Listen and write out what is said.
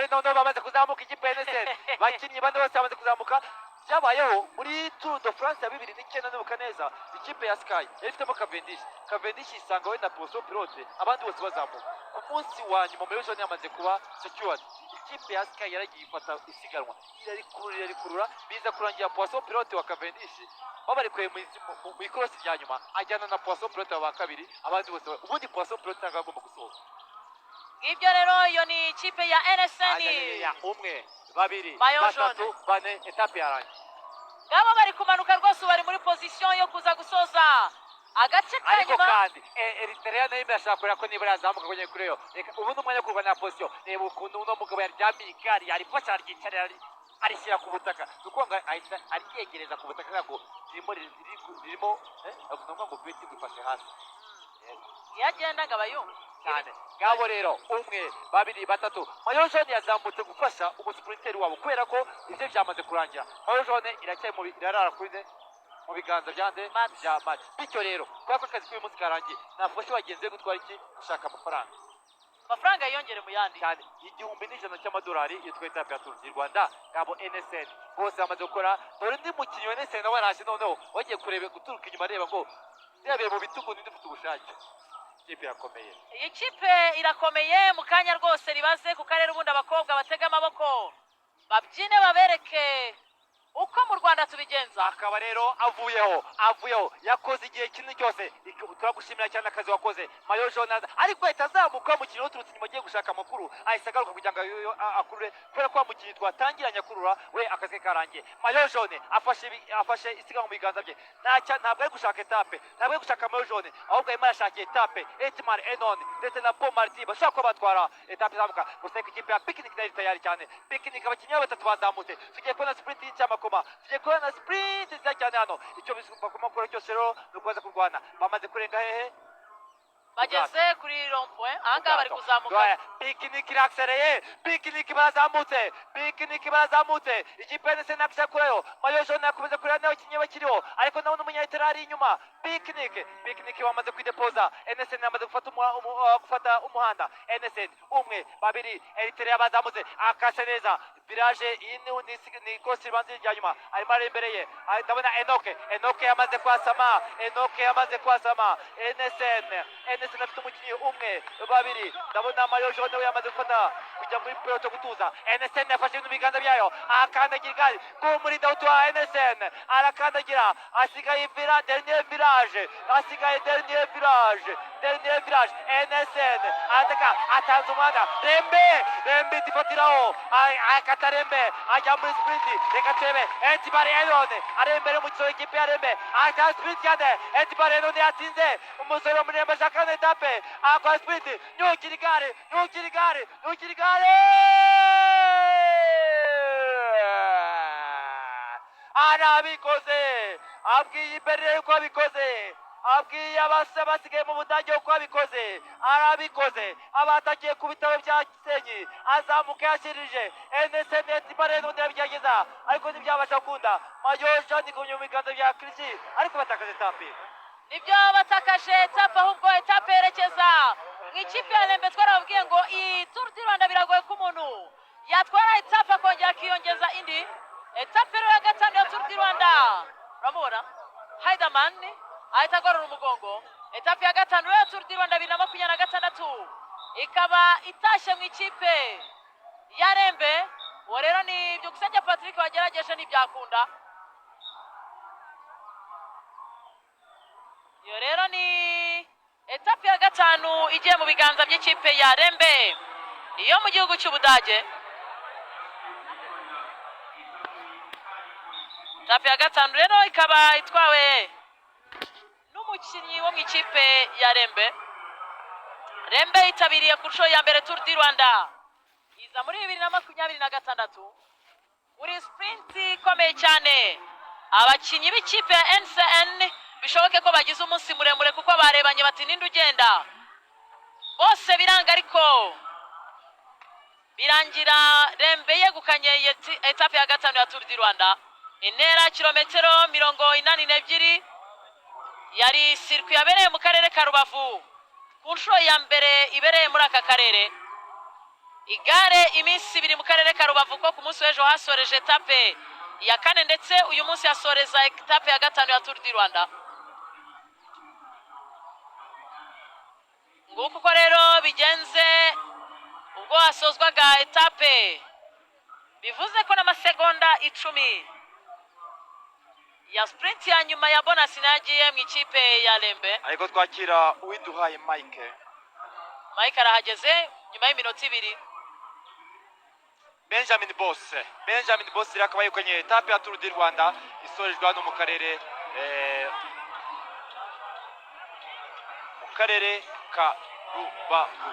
Dore noneho bamaze kuzamuka, ikipe ya NSN, bakinnyi bane bose bamaze kuzamuka. Byabayeho muri Tour de France ya 2009, nibuka neza, ikipe ya Sky yari ifitemo Cavendish. Cavendish yisanga we na Poisson Pilote, abandi bose bazamuka. Ku munsi wa nyuma maillot jaune yamaze kuba secured, ikipe ya Sky yaragiye ifata isiganwa, irarikurura, irarikurura, biza kurangira Poisson Pilote wa Cavendish babarekuye mu ikorosi rya nyuma, ajyana na Poisson Pilote wa kabiri, abandi bose ubundi Poisson Pilote ntabwo agomba gusohoka. Ngibyo rero, iyo ni ikipe ya NSN. Ayayaya, umwe, babiri, Maillot batatu, jaune. bane, étape yarangiye. Ngabo bari kumanuka rwose, bari muri position yo kuza gusoza agace ka Ariko nyuma. kandi Eritrea nayo irashaka kureba ko nibura yazamuka kugera kuri yo. Reka ubu ni umwanya wo kurwanira position. Reba ukuntu uno mugabo yaryamiye igare, yarifashe, aryicarira, arishyira ku butaka. Ni ukuvuga ngo ahita aryegereza ku butaka, ntabwo ririmo ni ukuvuga ngo beti ifashe hasi. Yego. Iyo agendaga aba yumva. Cyane. Ngabo rero, umwe, babiri, batatu, maillot jaune yazamutse gufasha umusprinter wabo, kubera ko ibyo byamaze kurangira. Maillot jaune iracyari irarara kuri ne mu biganza bya nde? Mats. Bya Mats. Bityo rero, kubera ko akazi k'uyu munsi karangiye, nafashe bagenzi be gutwara iki, gushaka amafaranga. Amafaranga yiyongere mu yandi. Cyane, 1100 cy'amadolari yitwa étape ya Tour du Rwanda. Ngabo NSN bose bamaze gukora. Dore undi mukinnyi wa NSN nawe araje noneho, wagiye kureba guturuka inyuma, areba ngo nirebeye mu bitugu ninde ufite ubushake. Ikipe irakomeye. Iyi kipe irakomeye. Mu kanya rwose ribaze ku karere, ubundi abakobwa batega amaboko, babyine, babereke uko mu Rwanda tubigenza. Akaba rero avuyeho, avuyeho, yakoze igihe kinini cyose. Turagushimira cyane akazi wakoze, maillot jaune. Ariko ahita azamuka, umukinnyi uturutse inyuma agiye gushaka amakuru, ahise agaruka kugira ngo akurure, kubera ko wa mukinnyi twatangiranye akurura we akazi ke karangiye. Maillot jaune afashe isiganwa mu biganza bye. Ntabwo ari gushaka étape, ntabwo ari gushaka maillot jaune, ahubwo arimo arashaka étape. Etmar Enon ndetse na Paul Marty bashobora kuba batwara étape izamuka gusa, ariko ikipe ya Picnic nayo iri tayari cyane. Picnic, abakinnyi babo batatu bazamutse. Tugiye kubona sprint y'icyamakoma, tugiye kubona sprint nziza cyane hano. Icyo bagomba gukora cyose rero ni ukubaza kurwana. Bamaze kurenga hehe? Bageze kuri rond-point, ahangaha bari kuzamuka. Picnic irakisereye, Picnic barazamutse, Picnic barazamutse. Ikipe ya NSN nakisha kurayo, maillot jaune yakomeza kureba n'abakinnyi bakiriho, ariko nawe n'umunyayitera ari inyuma. Picnic, Picnic bamaze kwidepoza. NSN yamaze gufata umuhanda. NSN, umwe, babiri, Eritrea bazamutse, akase neza virage. Iyi ni ikosi ribanza rya nyuma, arimo ari imbere ye. Ndabona Enoke, Enoke yamaze kwasama, Enoke yamaze kwasama. NSN, NSN afite umukinnyi umwe, babiri. Ndabona maillot jaune we yamaze gufata kujya muri peloton gutuza. NSN yafashe mu biganza byayo, akandagira igare kumurinda utuwa. NSN arakandagira, asigaye dernier virage, asigaye dernier virage, dernier virage. NSN arataka, atanze umwanya. Rembe, Rembe itifatiraho, akata Rembe, ajya muri sprint. Reka turebe Etibari Elone ari imbere mu w'ikipe ya Rembe, atanga sprint cyane. Etibari Elone yatsinze, umusore wo muri Rembe ashaka étape, akora sprint. Nyukira igare, nyukira igare, nyukira igare, arabikoze! Abwiye imbere yuko abikoze, abwiye abasa basigaye mu Budage uko abikoze, arabikoze. Abatagiye ku bitaro bya Gisenyi, azamuka yashirije NSN. Etibare arabigerageza, ariko ntibyabasha gukunda. Maillot jaune igumye mu biganza bya Kirisi, ariko batakaje étape. Nibyo, batakaje étape, ahubwo étape yerekeza mu ikipe ya Rembe. Twarababwiye ngo iyi Tour du Rwanda biragoye ko umuntu yatwara étape akongera akiyongeza indi étape. Rero ya gatanu ya Tour du Rwanda, uramubona Heidemann ahita agorora umugongo. Étape ya gatanu ya Tour du Rwanda 2026 ikaba itashye mu ikipe ya Rembe. Uwo rero ni Byukusenge Patrick wagerageje, ntibyakunda. Iyo rero ni étape ya gatanu igiye mu biganza by'ikipe ya Rembe iyo mu gihugu cy'Ubudage. Étape ya gatanu rero ikaba itwawe n'umukinnyi wo mu ikipe ya Rembe. Rembe yitabiriye ku nshuro ya mbere Tour du Rwanda, iza muri 2026 muri sprint ikomeye cyane. Abakinnyi b'ikipe ya NCN bishoboke ko bagize umunsi muremure, kuko barebanye bati: "Ninde ugenda?" Bose biranga, ariko birangira Rembe yegukanye iyi étape ya gatanu ya Tour du Rwanda. Intera kilometero 82, yari circuit yabereye mu karere ka Rubavu, ku nshuro ya mbere ibereye muri aka karere. Igare iminsi 2 mu karere ka Rubavu, ko ku munsi w'ejo hasoreje étape ya kane, ndetse uyu munsi hasoreza étape ya gatanu ya Tour du Rwanda. Nguko uko rero bigenze ubwo hasozwaga étape, bivuze ko n'amasegonda 10 ya sprint ya nyuma ya bonus nayo agiye mu ikipe ya Rembe. Ariko twakira Uwiduhaye Mike. Mike arahageze nyuma y'iminota 2. Benjamin Boss, Benjamin Boss rero akaba yegukanye étape ya Tour du Rwanda isorejwe hano mu karere ka Rubavu.